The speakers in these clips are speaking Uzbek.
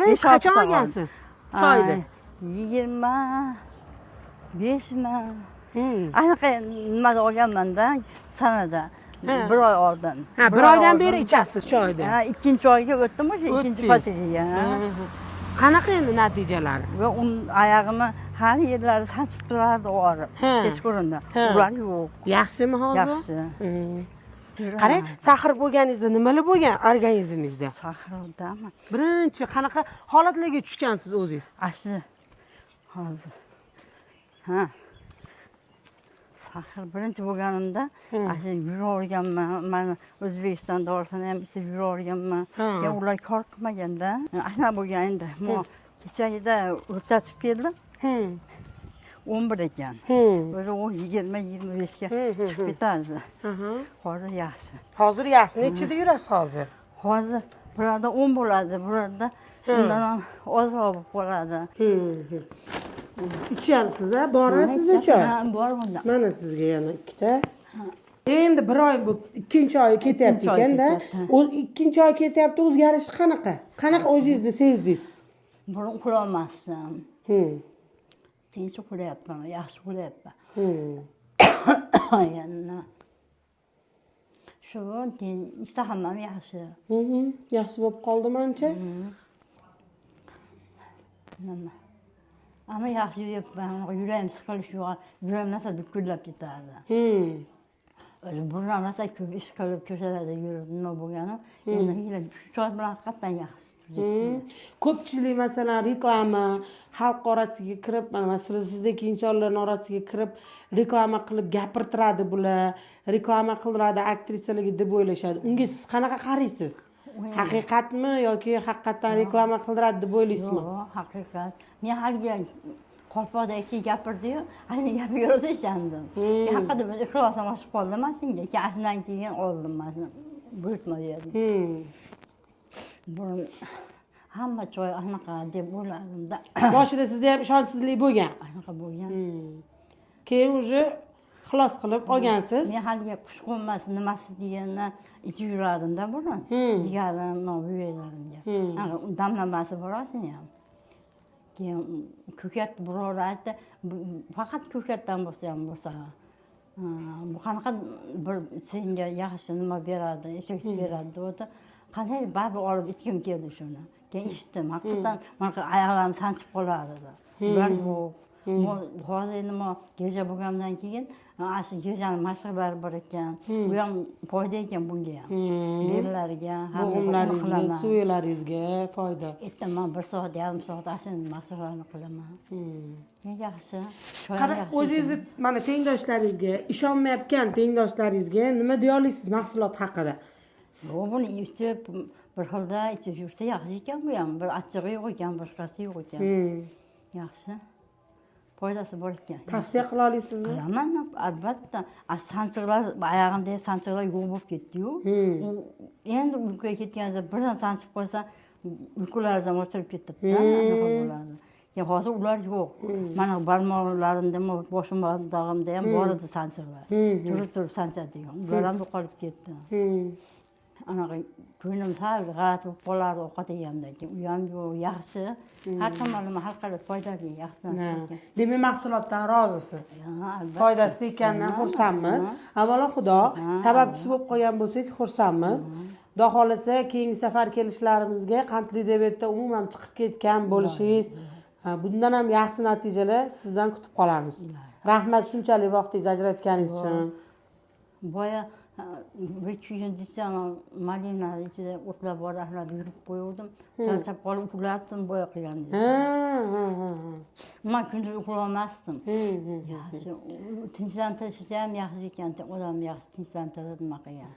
Birinchi Besh oltita qachon oldim. olgansiz choyni? 25mi, anaqa nimada olganmanda, sanada, bir oy oldin. Ha, bir oy oydan oldin. beri ichasiz choyni. Ha, ikkinchi oyga o'tdim o'sha, ikkinchi O'tdingiz. fasliga. Qanaqa endi natijalari? Va un oyog'imni har yerlari sanchib turardi og'rib kechqurunda. Ular yo'q. Yaxshimi hozir? Yaxshi. Qarang, sahr bo'lganingizda nimalar bo'lgan organizmingizda? Sahrodami? Birinchi qanaqa holatlarga tushgansiz o'zingiz? Asli hozir, ha, sahr birinchi bo'lganimda asli yuraverganman. Mana, O'zbekiston dorisini ham ichib yuraverganman. Keyin ular kor qilmaganda shunaqa bo'lgan. Endi kechagida o'rtatib keldim, 11 ekan. O'zi u 20, 25ga chiqib ketadi. Hozir yaxshi. Hozir yaxshi. Nechida yurasiz hozir? Hozir birorda 10 bo'ladi, birorda undan ham ozroq bo'lib qoladi. Ichyapsiz, a? Borasiz choy? Ha, bor bunda. Mana sizga yana ikkita. Endi bir oy bu, ikkinchi oyi ketyapti Ikkinchi oy ekanda. ketyapti. O ikkinchi oy ketyapti, o'zgarish qanaqa? Qanaqa o'zingizni sezdingiz? Burun uxlolmasdim. Tinch uxlayapman, yaxshi uxlayapman. Yana shu, keyin ishtaham ham yaxshi. Yaxshi bo'lib qoldimi ancha? Nima, ammo yaxshi yuryapman, yuragim siqilish yo'q. Yuragim rosa dukullab ketardi. O'zi burun rosa ko'p ish qilib, ko'chalarda yurib nima bo'lgani, endi hiyla shu choy bilan haqiqatdan yaxshi. Ko'pchilik, masalan, reklama, xalq orasiga kirib, mana masalan, sizdek insonlarni orasiga kirib reklama qilib gapirtiradi bular, reklama qildiradi aktrisalarga deb o'ylashadi. Unga siz qanaqa qaraysiz? Haqiqatmi yoki haqiqatdan reklama qildiradi deb o'ylaysizmi? Yo'q, haqiqat. Men haligi qalpoqdagi gapirdiyu, haligi gapiga rosa ishondim. Keyin haqiqatdan bir ixlosim oshib qoldi mana shunga. Keyin shundan keyin oldim mana shuni, buyurtma berdim. Burun hamma choy anaqa deb o'ylardimda. Boshida sizda ham ishonchsizlik bo'lgan. Anaqa bo'lgan. Keyin уже ixlos qilib olgansiz. Men haligi qush qo'nmasi nimasi deganni ichib yurardimda burun. Jigarim, buyraklarimga. Anaqa damlamasi bor shuni ham. Keyin ko'kat, birovlar aytdi, faqat ko'katdan bo'lsa ham bo'lsa. Ha, bu qanaqa bir senga yaxshi nima beradi, effekt beradi degandi. Qanday, baribir olib ichgim keldi shuni. Keyin ichdim, haqiqatdan mana oyoqlarim sanchib qolardi. Ular yo'q. Hozir endi gija bo'lgandan keyin ana shu gijani mashqlari bor ekan. Bu ham foyda ekan bunga ham. Bellariga, hamma buni Bo'g'imlaringizga, qilaman. suyaklaringizga foyda. Ertaman bir soat, yarim soat ana shu mashqlarni qilaman. Yaxshi. Choy ham Qara, yaxshi. o'zingizni mana tengdoshlaringizga, ishonmayotgan tengdoshlaringizga nima deya olasiz mahsulot haqida? Yo'q, buni ichib, bir xilda ichib yursa yaxshi ekan bu ham. Bir achchig'i yo'q ekan, boshqasi yo'q ekan. Yaxshi. Foydasi bor ekan. Tavsiya qila olasizmi? Qilaman, albatta. A sanchiqlar, oyog'imdagi sanchiqlar yo'q bo'lib ketdi-yu. U endi uyquga ketganida birdan sanchib qo'ysa, uyqularimdan ochilib ketadida, anaqa bo'ladi. Keyin hozir ular yo'q. Mana barmoqlarimda, boshim dog'imda ham bor edi sanchiqlar. Turib turib sanchadigan. Ular ham yo'qolib ketdi. Anaqa ko'nglim sal g'alati bo'lib qolardi ovqat yegandan keyin. U ham yo'q, yaxshi. Har tomonlama, har qalay foydali, yaxshi narsa ekan. Demak, mahsulotdan rozisiz. Ha, albatta. Foydasi tekkandan xursandmiz. Avvalo Xudo sababchisi bo'lib qolgan bo'lsak, xursandmiz. Xudo xohlasa, keyingi safar kelishlarimizga qandli diabetda umuman chiqib ketgan bo'lishingiz, ha, bundan ham yaxshi natijalar sizdan kutib qolamiz. Rahmat shunchalik vaqtingizni ajratganingiz uchun. Boya, ha, bir ikki kun desam, malina ichida o'tlar bor, axlat yurib qo'yuvdim. Charchab qolib uxlatdim boya qilganda. Ha, ha, ha, ha. Man kunduz uxlolmasdim. Hı. Yaxshi, tinchlantirishga ham yaxshi ekan, odam yaxshi tinchlantiradi nima qilgan.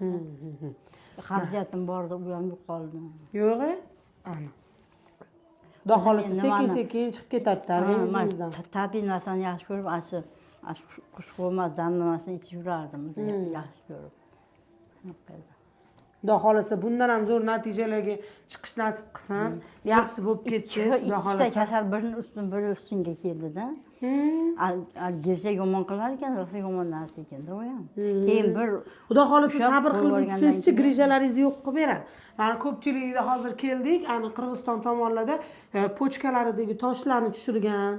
Qabziyatim bor edi, u ham yo'qoldi. Yo'q, e? Ana. Xudo xohlasa, Endi sekin sekin chiqib ketadi Ha, man organizmingizdan. Tabiiy narsani yaxshi ko'rib, ana shu qushqo'rmas damlamasini ichib yurardim, o'zi yaxshi ko'rib. Shunaqa edi. Xudo xohlasa, bundan ham zo'r natijalarga chiqish nasib qilsin. Yaxshi bo'lib ketsangiz, Xudo Ikkita xohlasa. kasal birini ustun biri ustunga keldida. Gijja yomon qilar ekan, rosa yomon narsa ekanda u ham. Keyin bir Xudo xohlasa, ushlab sabr qilib qo'yib yetsangizchi, yuborgandan keyin- grijalaringizni yo'q qilib beradi. Mana, ko'pchiligida hozir keldik, ani Qirg'iziston tomonlarda почка laridagi toshlarni tushirgan,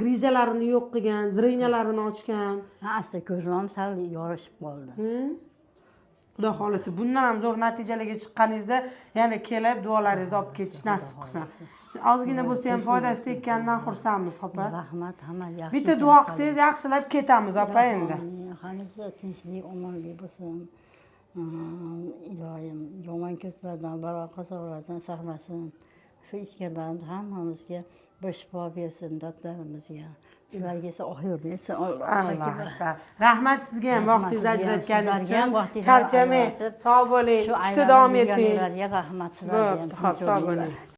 grijalarini yo'q qilgan, зрения larini ochgan. Ha, asta ko'zim ham sal yorishib qoldi. Xudo xohlasa, bundan ham zo'r natijalarga chiqqaningizda yana kelib duolaringizni olib ketish nasib qilsin. Ozgina bo'lsa ham foydasi tekkanidan xursandmiz, opa. Rahmat, hamma yaxshi Bitta ekan. duo qilsangiz, yaxshilab ketamiz, opa, endi. Hamisha tinchlik, omonlik bo'lsin. Iloyim, yomon ko'zlardan, balo qazolardan saqlasin. Shu ichganlarimiz hammamizga bir shifo bersin, dardlarimizga. Sizlarga esa oq yo'l bersin. Alloh Alloh akbar. Rahmat sizga ham vaqtingizni Rahmat sizga ham, ajratganingiz sizlarga ham uchun. vaqtingizni Charchamang. ajratib, Sog' bo'ling. shu Ishda davom aylanib eting. yurganlarga rahmat, sizlarga ham. Bo'pti, xo'p, tinch sog' bo'linglar. bo'ling.